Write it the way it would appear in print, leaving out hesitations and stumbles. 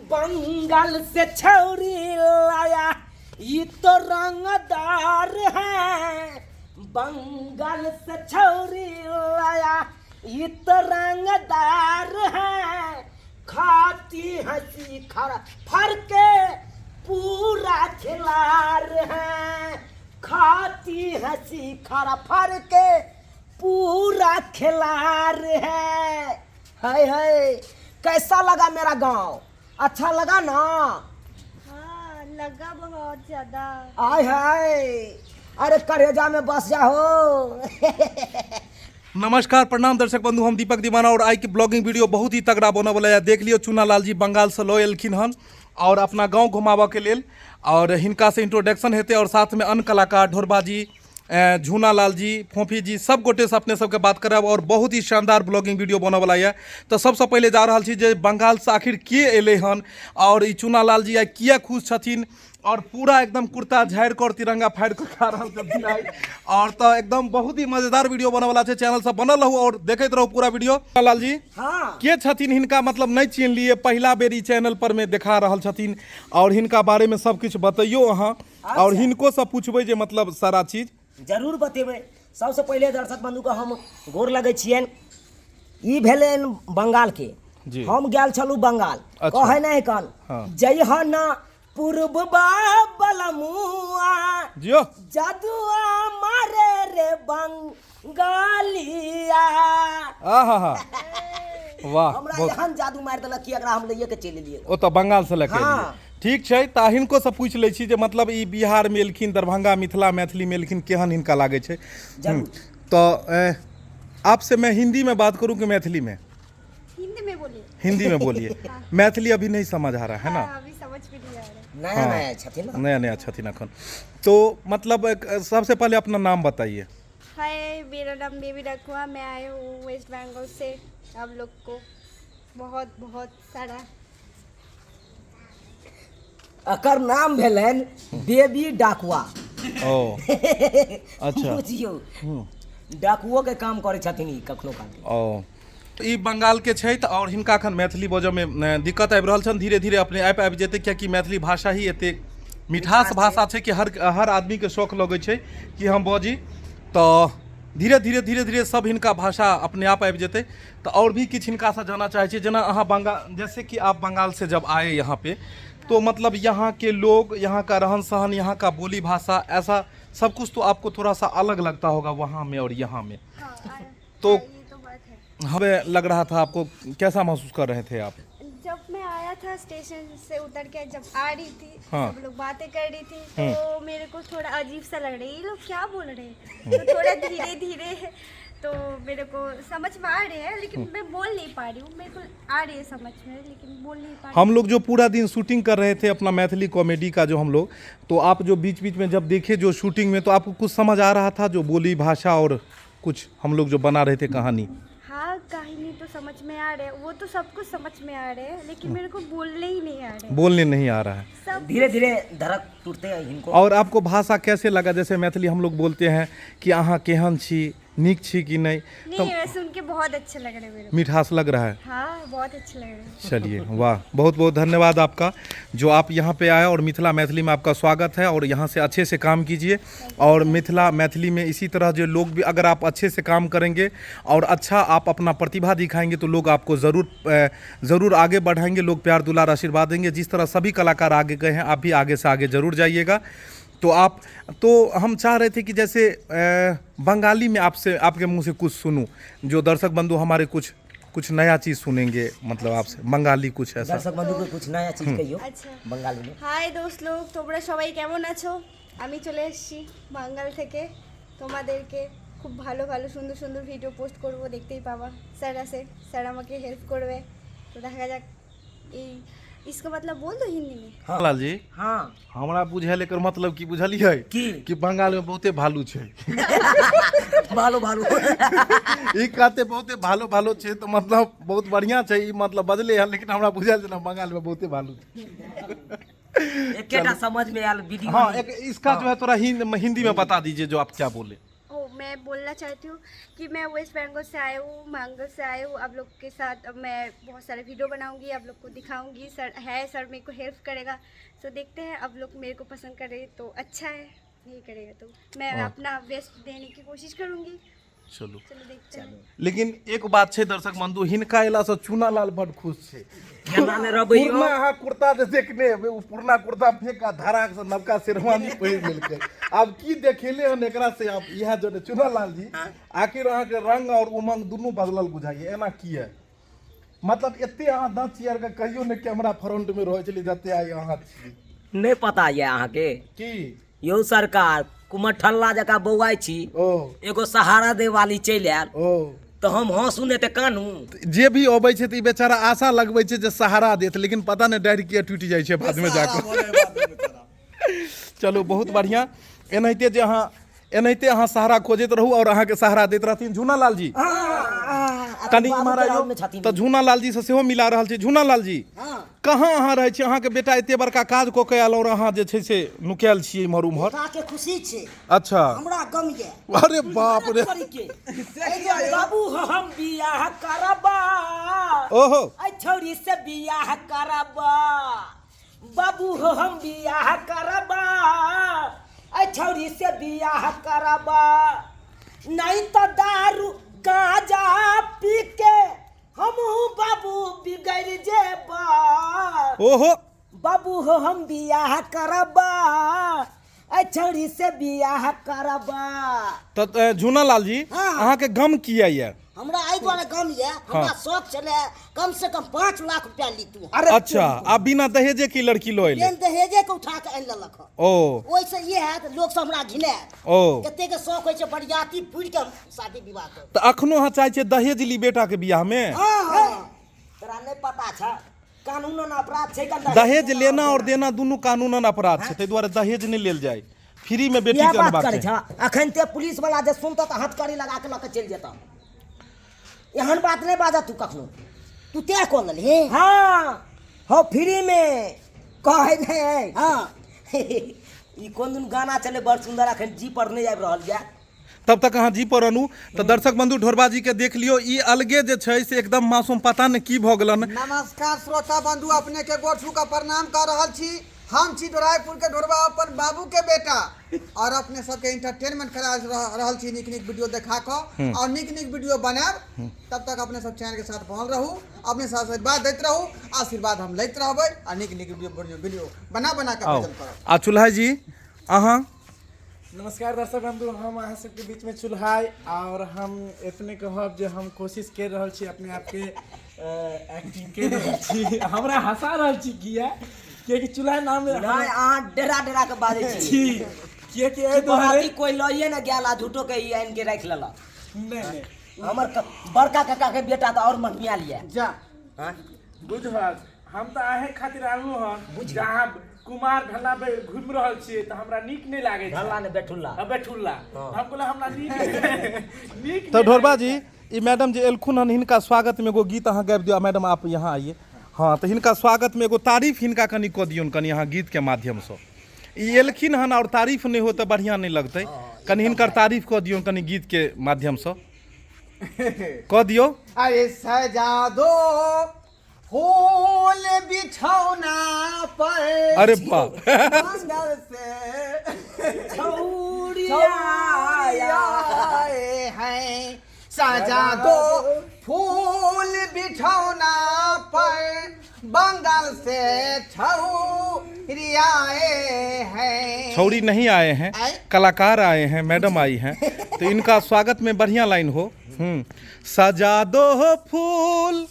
बंगाल से छौरी लाया ये तो रंगदार है, बंगाल से छौरी लाया ये तो रंगदार है, खाती हंसी खर फर के पूरा खिलार है, खाती हंसी खर फर के पूरा खिलार है। हाय हाय, कैसा लगा मेरा गांव? अच्छा लगा ना? हाँ, लगा बहुत ज्यादा। आय हाय, अरे करेजा में बस जाओ। नमस्कार, प्रणाम दर्शक बंधु, हम दीपक दीवाना और आई के ब्लॉगिंग वीडियो बहुत ही तगड़ा बनऽ वाला है। देख लियो, चूना लाल जी बंगाल से लऽ एलखिन हन और अपना गांव घुमाबऽ के लेल, और हिनका से इंट्रोडक्शन हेतै और साथ में अन्य कलाकार ढोरबा जी, झूना लाल जी, फोफी जी, सब गोटे से अपने सबके बात करब और बहुत ही शानदार ब्लॉगिंग वीडियो बनऽ वाला यऽ। तऽ सबसँ पहिले जा रहल छी जे बंगाल से आखिर के एलै हन और ई चूना लाल जी आइ किया खुश छथिन और पूरा एकदम कुर्ता झाड़ि कऽ और तिरंगा फाड़ि कऽ खा रहल छथिन आइ। और तऽ एकदम बहुत ही मजेदार वीडियो बनऽ वाला छै, चैनल सब बनल रहू और देखैत रहू पूरा वीडियो। चूना लाल जी, हाँ। के छथिन हिनका मतलब नहि चिन्हलियै, पहिला बेर ई चैनल पर में देखा रहल छथिन और हिनका बारे में सब किछु बतैयौ अहाँ और हिनको से पूछबै जे मतलब सारा चीज। जरूर बतेबै। सबसँ पहिले दर्शक बंधुके हम गोर लगै छियनि। ई भेलनि बंगालके। जी। हम गेल छलहुँ बंगाल। अच्छा। कहै नहि कन हाँ। जइहन पूर्वबा बलमुआ जियो जादुआ मारे रे बंगालिया। आहा हा, वाह, हमरा बहुत एहन जादू मारि देलक कि एकरा हम लैए के चलि एलियै। ओतऽ बंगाल से लऽ के हाँ। एलियै। ठीक छै, तऽ हिनको से पूछि लै छी जे मतलब ई बिहार मे एलखिन, दरभंगा मिथिला मैथिली मे एलखिन, केहन हिनका लागै छै। जरूर। तऽ आपसे मैं हिंदी में बात करूं कि मैथिली में? हिंदी में बोलिए। हिंदी में बोलिए। मैथिली अभी नहीं समझ आ रहा है ना? हाँ, अभी समझ में नहीं आ रहा है। नया नया छथिन ना? नया नया छथिन अखन। तो मतलब एक, सबसे पहले अपना नाम बताइए। हाय, मेरा नाम बेबी रखुआ, मैं आई हूँ वेस्ट बंगाल से। आप लोग को बहुत बहुत सारा। एकर नाम भेलनि बेबी डाकुआ। ओ अच्छा। बुझियौ, डाकुओ के काम करै छथिन ई कखनो काल। ओ ई बंगाल के छथि और हिनका अखन मैथिली बजऽ में दिक्कत आबि रहल छनि। धीरे धीरे अपने आप आबि जेतै, कियाकि मैथिली भाषा ही एतेक मिठास भाषा छै कि हर आदमी के शौक लगै छै कि हम बजी। तऽ धीरे धीरे धीरे धीरे सब हिनका भाषा अपने आप आबि जेतै। तऽ और भी किछु हिनका से जानऽ चाहै छी, जेना अहाँ बंगाल, जैसे कि आप बंगाल से जब आए यहाँ पे, तो मतलब यहाँ के लोग, यहाँ का रहन सहन, यहाँ का बोली भाषा, ऐसा सब कुछ तो आपको थोड़ा सा अलग लगता होगा वहाँ में और यहाँ में। हाँ, तो हाँ, ये तो बात है। हमें लग रहा था, आपको कैसा महसूस कर रहे थे आप? जब मैं आया था स्टेशन से उतर के जब आ रही थी, हाँ। सब लोग बातें कर रही थी, तो मेरे को थोड़ा अजीब सा लग रहा है, ये लोग क्या बोल रहे हैं। तो थोड़ा धीरे धीरे तो मेरे को समझ में आ रही है, लेकिन मैं बोल नहीं पा रही हूँ। मेरे को आ रही है समझ में, लेकिन बोल नहीं पा रही। हम लोग जो पूरा दिन शूटिंग कर रहे थे अपना मैथिली कॉमेडी का जो हम लोग, तो आप जो बीच बीच में जब देखे जो शूटिंग में, तो आपको कुछ समझ आ रहा था जो बोली भाषा और कुछ हम लोग जो बना रहे थे कहानी? हाँ, कहानी तो समझ में आ रहा है, वो तो सब कुछ समझ में आ रहा है, लेकिन मेरे को बोलने ही नहीं आ रहा है। बोलने नहीं आ रहा है। सब धीरे धीरे धड़क टूटते हैं इनको। और आपको भाषा कैसे लगा? जैसे मैथिली हम लोग बोलते हैं कि अहाँ केहन छी, नीक छी कि नहीं? नहीं, तो सुन के बहुत अच्छा लग रहा है मेरे को। मिठास लग रहा है। हाँ, बहुत अच्छा लग रहा है। चलिए, वाह, बहुत बहुत धन्यवाद आपका जो आप यहाँ पे आए और मिथिला मैथिली में आपका स्वागत है। और यहाँ से अच्छे से काम कीजिए और मिथिला मैथिली में इसी तरह जो लोग भी, अगर आप अच्छे से काम करेंगे और अच्छा आप अपना प्रतिभा दिखाएंगे तो लोग आपको ज़रूर आगे बढ़ाएंगे, लोग प्यार दुलार आशीर्वाद देंगे। जिस तरह सभी कलाकार आगे गए हैं, आप भी आगे से आगे ज़रूर जाइएगा। तो आप तो हम चाह रहे थे कि जैसे बंगाली में आपसे, आपके मुंह से कुछ सुनूं, जो दर्शक बंधु हमारे कुछ नया चीज़ सुनेंगे, मतलब आपसे बंगाली कुछ ऐसा। दर्शक बंधु को कुछ नया चीज़ कहियो अच्छा। बंगाली में। হাই দোস্ত লোক, তোমরা সবাই কেমন আছো? আমি চলে এসেছি বাঙ্গাল থেকে। তোমাদেরকে খুব ভালো ভালো সুন্দর সুন্দর ভিডিও পোস্ট করব, দেখতেই পাবা। স্যার আছে, স্যার আমাকে হেল্প করবে। তো দেখা যাক। এই इसका मतलब बोल दो हिंदी में। हाँ। लाल जी। हाँ। हमरा बुझायल एकर मतलब की बुझलियै? की? कि बंगाल में बहुते भालू छै। भालू भालू। ई कहते बहुते भालू भालू छै तो मतलब बहुत बढ़िया छै, ई मतलब बजले हन, लेकिन हमरा बुझायल जेना बंगाल में बहुते भालू छै। एकेटा समझ में आयल वीडियो। हाँ, एक इसका जो है थोड़ा हिंदी में बता दीजिए जो आप क्या बोले। ओ मैं बोलना चाहती हूँ कि मैं वेस्ट बंगाल से आया हूँ, मांगल से आया हूँ। आप लोग के साथ अब मैं बहुत सारे वीडियो बनाऊँगी, आप लोग को दिखाऊँगी। सर है, सर मेरे को हेल्प करेगा। सो देखते हैं, आप लोग मेरे को पसंद करे तो अच्छा है, नहीं करेगा तो मैं अपना बेस्ट देने की कोशिश करूँगी। चलू। चलो देखते हैं। लेकिन एक बात छै दर्शक बंधु, हिनका अयलासँ चूना लाल बड खुश छै। केना ने रहबै यौ? पुरना अहाँ कुर्ता जे देखने हेबै, ओ पुरना कुर्ता फेंक आ धाराक से नवका शेरवानी पहिर लेलकै। आब की देखेले हन एकरा से आब इएह जोड़े। चूना लाल जी, आखिर अहाँके रंग और उमंग दुनू बदलल बुझाइए, एना किया? मतलब एते अहाँ दाँत चियार के कहियो ने कैमरा फ्रंट में रहै छलियै जते आइ अहाँ छी। नहि पता यऽ अहाँके? की? यौ सरकार, कुमरठल्ला जकाँ बौआइ छी। ओ। एगो सहारा दै वाली चलि आयल। ओ। तऽ हम हँसू नहि तऽ कानू। जे भी अबै छै तऽ ई बेचारा आशा लगबै छै जे सहारा देत, लेकिन पता नहि डाढ़ि किया टूटि जाइ छै बादमे जाकऽ। चलू, बहुत बढ़िआँ। एनाहिते जे अहाँ एनाहिते अहाँ सहारा खोजैत रहू आओर अहाँके सहारा दैत रहथिन। झूना लाल जी, कनि इम्हर आइयौ तऽ झूना लाल जी से सेहो मिला रहल छी। झूना लाल जी, कहाँ अहाँ रहै छी? अहाँके बेटा एते बड़का काज कऽ के आयल आओर अहाँ जे छै से नुकायल छियै इम्हर उम्हर। बेटाके खुशी छै। अच्छा। हमरा गम ये। अरे बाप रे। बाबू, हम बियाह करबा। ओहो। ऐ छौरी से बियाह करबा। बाबू हो, हम बियाह करबा, ऐ छौरी से बियाह करबा, नहीं तो दारू गांजा पी के हमहू बाबू बिगड़ जेबा। ओहो। बाबू हो, हम बियाह करबा, ऐ छौरी से बियाह करबा। तऽ झूना लाल जी, हाँ। अहाँके गम किया यऽ? हमरा एहि दुआरे गम ये, हमरा शौक छलै कम से कम 5 लाख रुपया लीतू। अरे। अच्छा, आ बिना दहेजे की लड़की लो अयलै? बिन दहेजे के उठा के आनि लेलक हँ। ओ। ओहिसँ ई हैत, लोक सब हमरा घिनायत। ओ। कते के शौक होइ छै बरियाती पुरि के हम शादी विवाह करू। तऽ अखनो अहाँ चाहै छियै दहेज ली बेटाके बियाहमे? हँ हँ तोरा नहि पता छ, कानूनन अपराध छै कन। दहेज लेना और देना दुनू कानूनन अपराध छै, ताहि दुआरे दहेज नहि लेल जाय, फ्री में बेटी इएह के बात अनबाक करै चाही। छ। अखन ते पुलिस वाला जे सुनतऽ तऽ हथकड़ी लगा के लऽ के चलि जेतऽ। एहन बात नहि बाजऽ तू कखनो। तू तय कऽ लेलही? हाँ हो, फ्री में कहै नहि है। हँ। ई कोन दिन गाना चले बड़ सुंदर, अखन जी पर नहि आबि रहल यऽ। तब तक अहाँ जी पर अनू। तऽ दर्शक बंधु, ढोरबा जी के देख लियौ, ई अलगे जे छै से एकदम मासूम, पता नहि की भऽ गेलन। नमस्कार श्रोता बंधु, अपने के गोर छू के प्रणाम कर रहल छी। हम छी डोरायपुर के ढोरबा, अपन बाबू के बेटा, और अपने सबके इंटरटेनमेंट करा रहल छी नीक नीक वीडियो देखा कऽ, और नीक नीक वीडियो बनायब। तब तक अपने सब चैनल के साथ बनल रहू, अपने साथ आशीर्वाद दैत रहू, आशीर्वाद हम लैत रहबै आ नीक नीक वीडियो वीडियो बना बना के आउ। प्रेजेंट करब। आ चुल्हा जी, अहाँ? नमस्कार दर्शक बंधु, हम अहाँ सबके बीच में चुल्हाई, और हम एतने कहब जे हम कोशिश कर रहल छी, अपने आपके एक्टिंग कर रहल छी। हमरा हंसा रहल छी किया? कियाकि चुल्हाई नाम नहि, अहाँ डरा डरा के बाजै छी। छी कियाकि एहि दुआरे बराती कोई लइए ने गेल आ झूठो के ई आनि के राखि लेलक। नहि नहि। हमर बड़का काका के बेटा तऽ और मनिया लिया। जा। बुझल, हम तऽ अहें खातिर आनलहुँ हन जे अहाँ कुमार ढल्ला पे घुमि रहल छियै तऽ हमरा नीक नहि लागै छै। ढल्ला ने, बेठुल्ला। हाँ, बेठुल्ला। हम कहलियै हमरा नीक नीक तऽ ढोरबा जी, ई मैडम जे एलखुन हन, हिनका स्वागत में एगो गीत अहाँ गाबि दियौ। मैडम, आप यहाँ आइए। हाँ, तऽ हिनका स्वागत में एगो तारीफ हिनका कनि कऽ दियौन कनि अहाँ गीत के माध्यमसँ। ई एलखिन हन आओर तारीफ नहि हो तऽ बढ़िआँ नहि लगतै। कनि हिनकर तारीफ कऽ दियौन कनि गीत के माध्यमसँ कऽ दियौ। अरे सजा दो फूल बिछौना पर, अरे बाप, मंगल से छौरिया आए हैं। सजा दो फूल बिछौना पर, बंगाल से छौरियाए हैं। छौरी नहीं आए हैं। आए? कलाकार आए हैं, मैडम आई हैं, तो इनका स्वागत में बढ़िया लाइन हो। सजा दो फूल।